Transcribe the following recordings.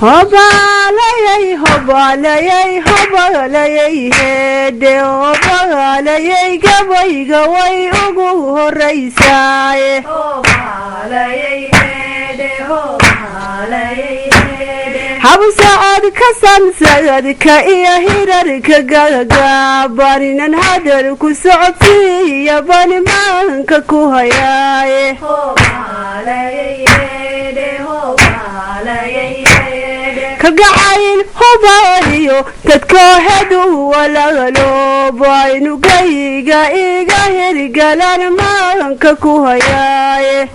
Hobalayay, hobalayay, hobalayay, heedhe, hobalayay, gabayga way ugu horaysaaye. Habsacad ka sansadka iyo hirarka gagagaabaninan hadal ku socodsiiya banimaanka ku hayaaye. Kalgacayl hubaaliyo dadkoohedu walaaloobo aynugayga iga hirgalan maanka ku hayaaye.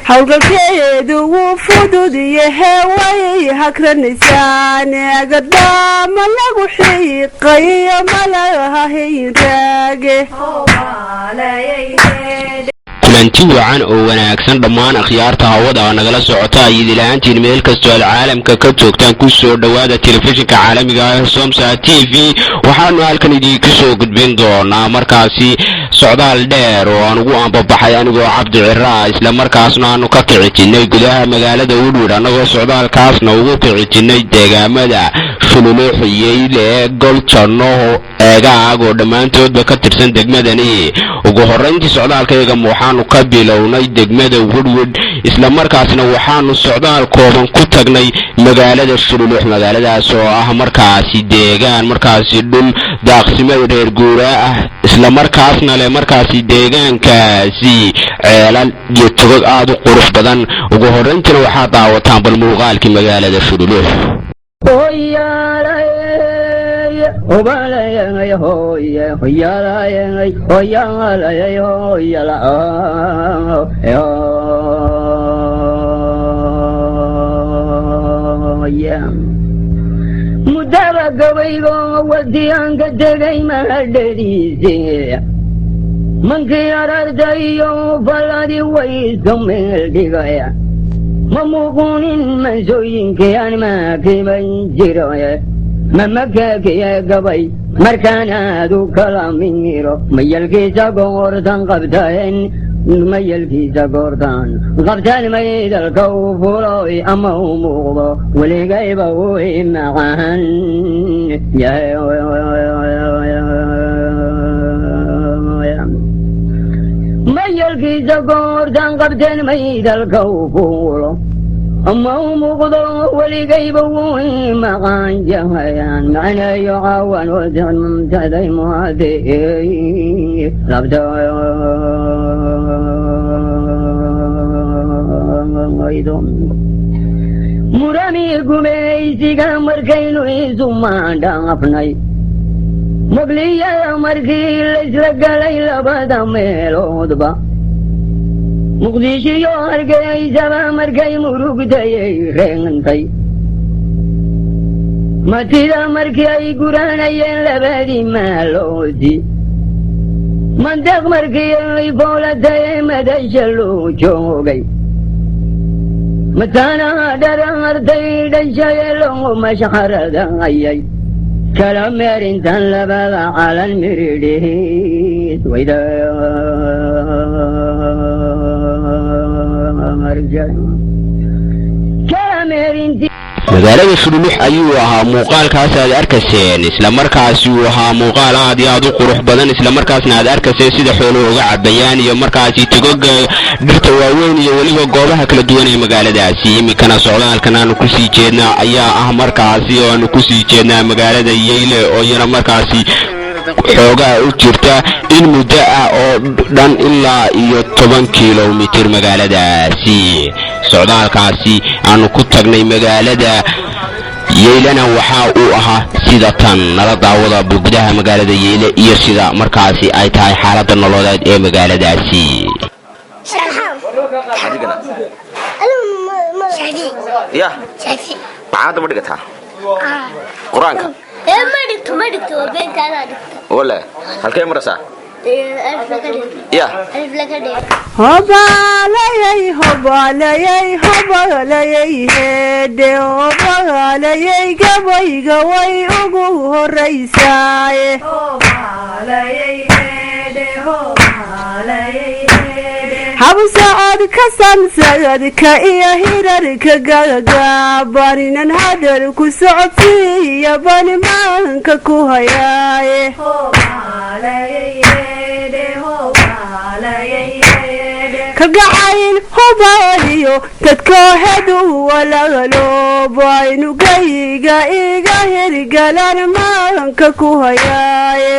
Howlgalkeedu wuu fudud yahe, way hagranaysaan agadaama lagu xiiqayo malaha hinraage. Kulanti wacan oo wanaagsan dhammaan akhyaarta hawada nagala socota iyodilahaantiin meel kastoo aad caalamka ka joogtaan, ku soo dhowaada telefishinka caalamiga ah Somsa TV. Waxaanu halkan idinka soo gudbin doonaa markaasi socdaal dheer oo aan ugu ambabaxay anigoo Cabdi Ciraa, isla markaasna aanu ka kicijinnay gudaha magaalada Udhur, annagoo socdaalkaasna ugu kicijinnay deegaamada Shululuux, Yeyle, Goljanno, Eegaag oo dhammaantoodba ka tirsan degmadani. Ugu horrayntii socdaalkayaga waxaanu ka bilownay degmada Wedhwedh, isla markaasna waxaanu socdaal kooban ku tagnay magaalada Shululuux, magaaladaas oo ah markaasi deegaan markaasi dhul daaqsimada reer guuraa ah, isla markaasna leh markaasi deegaankaasi ceelal iyo togog aad u qurux badan. Ugu horrayntiina waxaad daawataan bal muuqaalkii magaalada Shululuux. Mudaba gabaygo wadiyaanka tegay mahadhadiise, mankii arartayo faladi wayska meel dhigaya, ma muuquunin mansooyinkiyaan maakiban jiroye, mamakakiya gabay markaan aadu kala miro, mayalkiisa goortan qabtaen, mayalkiisa goortaan qabtaan maydalka u fuloy ama u muuqdo weligayba u macaan. Mayalkiisa goortaan qabteen maydalka u fuulo ama u muuqdo weligayba wuu maqaan jahayaan macnayo caawan mumtaday muade labta. Murami gumaysiga markaynu isu maandhaafnay, magliyada markii laysla galay labada meeloodba, Muqdishiyo Hargeysaba markay murugtayay reentay, matida markii ay guranayeen labadii maaloodi, mandaq markii ay foolatay madasha loo joogay, mataanaha dharaartay dhashaye loo mashxaradayay, kala meerintan labada calan miridhiis wayda. Magaalada Shululux ayuu ahaa muuqaalkaas aad arkayseen, isla markaasi uu ahaa muuqaal aad iyo aad u qurux badan, isla markaasna aad arkayseen sida xooluhu uga cabayaan iyo markaasi togoga dhirta waaweyn iyo weliba goobaha kala duwan ee magaaladaasi. Iminkana socdaalkan aanu kusii jeednaa ayaa ah markaasi oo aanu kusii jeednaa magaalada Yeyle oo iyana markaasi xoogaa u jirta in muddo ah oo dhan ilaa iyo 10 kilomitir magaaladaasi. Socdaalkaasi aanu ku tagnay magaalada Yeylena waxa uu ahaa sida tan. Nala daawada gudaha magaalada Yeyle iyo sida markaasi ay tahay xaaladda nololeed ee magaaladaasi. Ya maxaad ma dhigataa qur-aanka? Wale halkee maraysaa ya? Hobalayay, hobalayay, hobalayay, heedhe, hobalayay, gabayga way ugu horaysaaye. Habsocodka sansadka iyo hirarka gagabaninan hadal ku socodsiiya banimaanka ku hayaaye. Kalgacayl hubaaliyo dadkoohedu walaaloobo aynugayga iga hirgalan maanka ku hayaaye.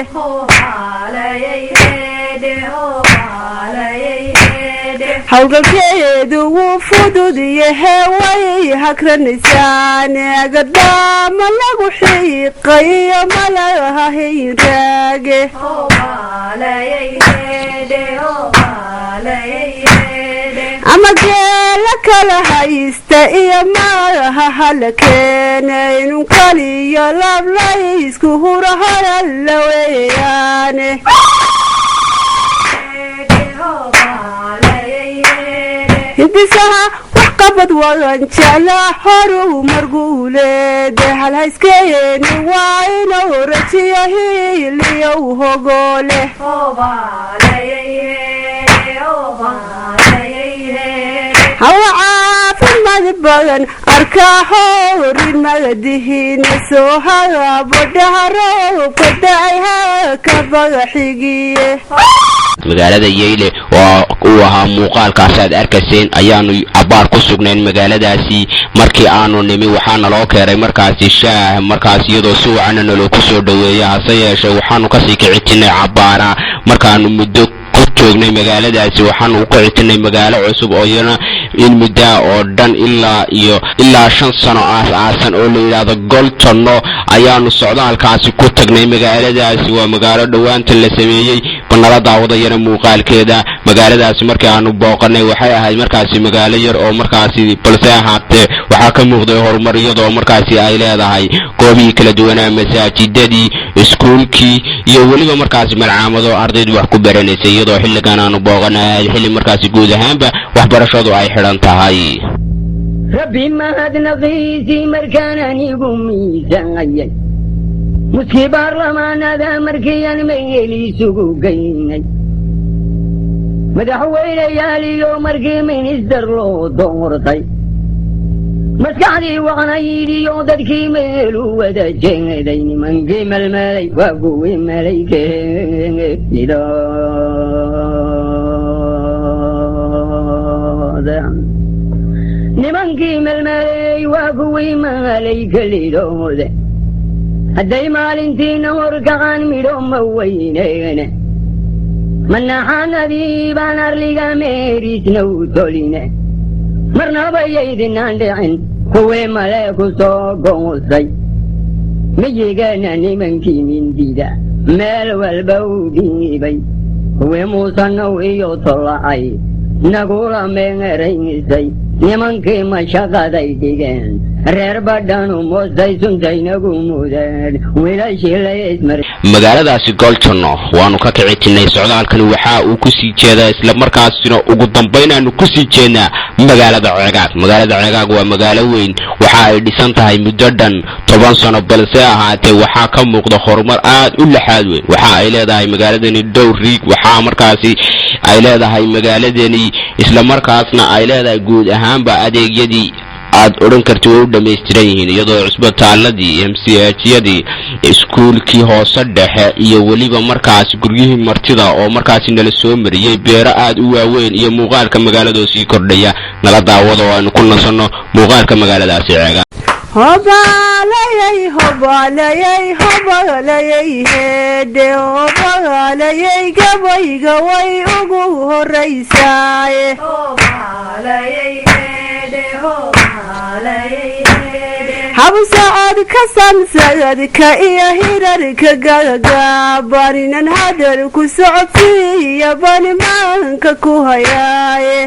Howlgalkeedu wuu fudud yahe, way hagranaysaan agadaama lagu xiiqayo malaha hinraage. Ama geela kala haysta iyo malaha hala keene inun kaliyo lablaysku hura horalla weeyaane. Hindisaha waxqabad wadan jeclaa horu marguuleede, halhayskeeni waa inuu rajiyo hiiliyow hogoole. Hawa caafimad badan arkaa horin magadihiina soo hagaabo dhaharoobka da'ay haka bagaxigiye. Magaalada Yeyle oo uu ahaa muuqaalkaas aad arkayseen ayaanu abbaar ku sugnayn magaaladaasi. Markii aanu nimi waxaa naloo keenay markaasi shaah, markaas iyadoo si wacanna naloo ku soo dhoweeya. Hase yeeshee waxaanu kasii kicitinay cabbaara. Markaanu muddo ku joognay magaaladaasi waxaanu u kicitinay magaalo cusub oo iyana in muddaa oo dhan ilaa iyo ilaa 5 sano aas aasan oo la yidhaahdo Goltonno ayaanu socdaalkaasi ku tagnay. Magaaladaasi waa magaalo dhowaanta la sameeyey, banala daawadayana muuqaalkeeda. Magaaladaasi markii aanu booqanay waxay ahayd markaasi magaalo yar oo markaasi, balse ahaatee waxaa ka muuqday horumar, iyadoo markaasi ay leedahay goobihii kala duwanaa, masaajidadii, iskuulkii iyo weliba markaasi malcaamado ardaydu wax ku baranaysay, iyadoo xilligan aanu booqanay ahayd xilli markaasi guud ahaanba waxbarashadu ay xidhan tahay. Rabbi mahadnaqiisii markaan anigu miisaayay muskii baarlamaanada markiiaan meyel isugu geynay madaxweyneyaal iyo markii minister loo doortay maskaxdii waqnayd iyo dadkii meelu wada jeeday, nimankii melmelay waa kuwii melay kelidooda, nimankii melmelay waa kuwii maalay kelidooda. Hadday maalintiina horkacaan midho ma weyneene, manaxanadii baan arliga meerisna u toline, marnaba yaydinaan dhicin kuwii male ku soo goosay. Miyigana nimankii mindida meel walba u dhiibay, kuwii muusanow iyo tolacay nagula meeraysay, nimankii mashaqaday dhigeen reer badhanu moostay suntaynagu mudeen wiilashii laysmar. Magaaladaasi Goljanno waanu ka kicitinay. Socdaalkani waxa uu kusii jeedaa isla markaasina ugu dambayn aanu kusii jeednaa magaalada Ceegaag. Magaalada Ceegaag waa magaalo weyn, waxa ay dhisan tahay muddo dhan 10 sano, balse ahaatee waxaa ka muuqda horumar aad u laxaad weyn. Waxa ay leedahay magaaladani dhowr riig, waxaa markaasi ay leedahay magaaladani isla markaasna ay leedahay guud ahaanba adeegyadii aad odhan karti way u dhammaystiran yihiin, iyadoo cusbitaaladii, MCHyadii, iskuulkii hoose dhexe iyo weliba markaasi guryihii martida oo markaasi nala soo mariyey, beero aad u waaweyn iyo muuqaalka magaaladoo sii kordhaya. Nala daawada oo aynu ku nasanno muuqaalka magaaladaasi Ceegaa. Hobalayay hobalayay hobalayay heedhe hobalayay gabayga way ugu horaysaaye. Habsocodka sansadka iyo hirarka gagabaninan hadal ku socodsiiya banimaanka ku hayaaye.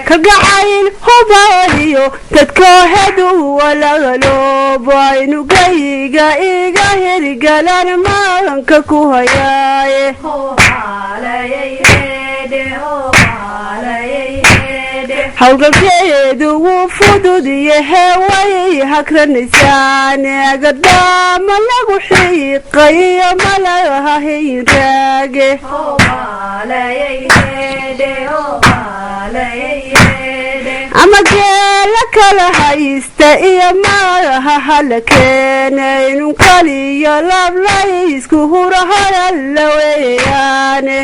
Kalgacayl hubaaliyo dadkoohedu walaaloobo aynugayga iga hirgalan maanka ku hayaaye. Howlgalkeedu wuu fududiyahe, way hagranaysaan agadaama lagu xiiqayo malaha hinraage. Ama geela kala haysta iyo malaha hala keene, inun kaliyo lablaysku hura hadalla weeyaane.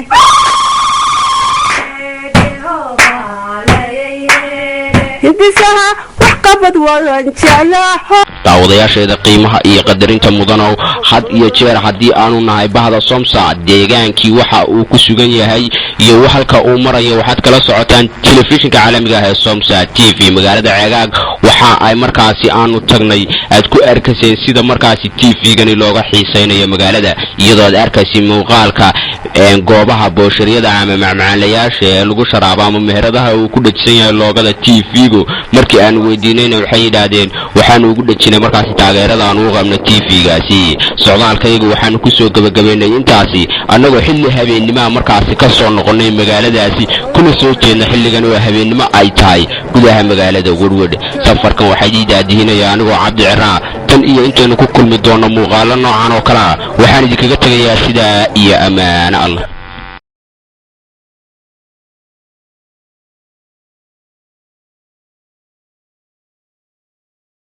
Hindisaha waxqabad wadan jeclaaho. Daawadayaasheeda qiimaha iyo qadarinta mudanow, had iyo jeer haddii aanu nahay bahda Somsa, deegaankii waxa uu ku sugan yahay iyo halka uu marayo waxaad kala socotaan telefishinka caalamiga ah ee Somsa TV. Magaalada Ceegaag waxa ay markaasi aanu tagnay aad ku arkayseen sida markaasi t v-gani looga xiisaynayo magaalada, iyadoo aad arkaysay muuqaalka goobaha boosharyada ama macmacaanlayaasha ee lagu sharaabo ama meheradaha uu ku dhejisan yahay loogada t v-gu. Markii aanu weydiinayna waxay yidhaahdeen waxaanu ugu dhejinay markaasi taageerada aanu u qabno t v-gaasi. Socdaalkayagu waxaanu kusoo gebagabaynay intaasi, annagoo xilli habeennimaha markaasi ka soo noqonnay magaaladaasi, kuna soo jeedna xilligan oo habeennimo ay tahay gudaha magaalada Werwedh. Safarkan waxaa idii daadihinaya anigoo Cabdi Ciraa. Tan iyo intaynu ku kulmi doonno muuqaalo noocan oo kale ah, waxaan idinkaga tegayaa sidaa iyo ammaano Allah.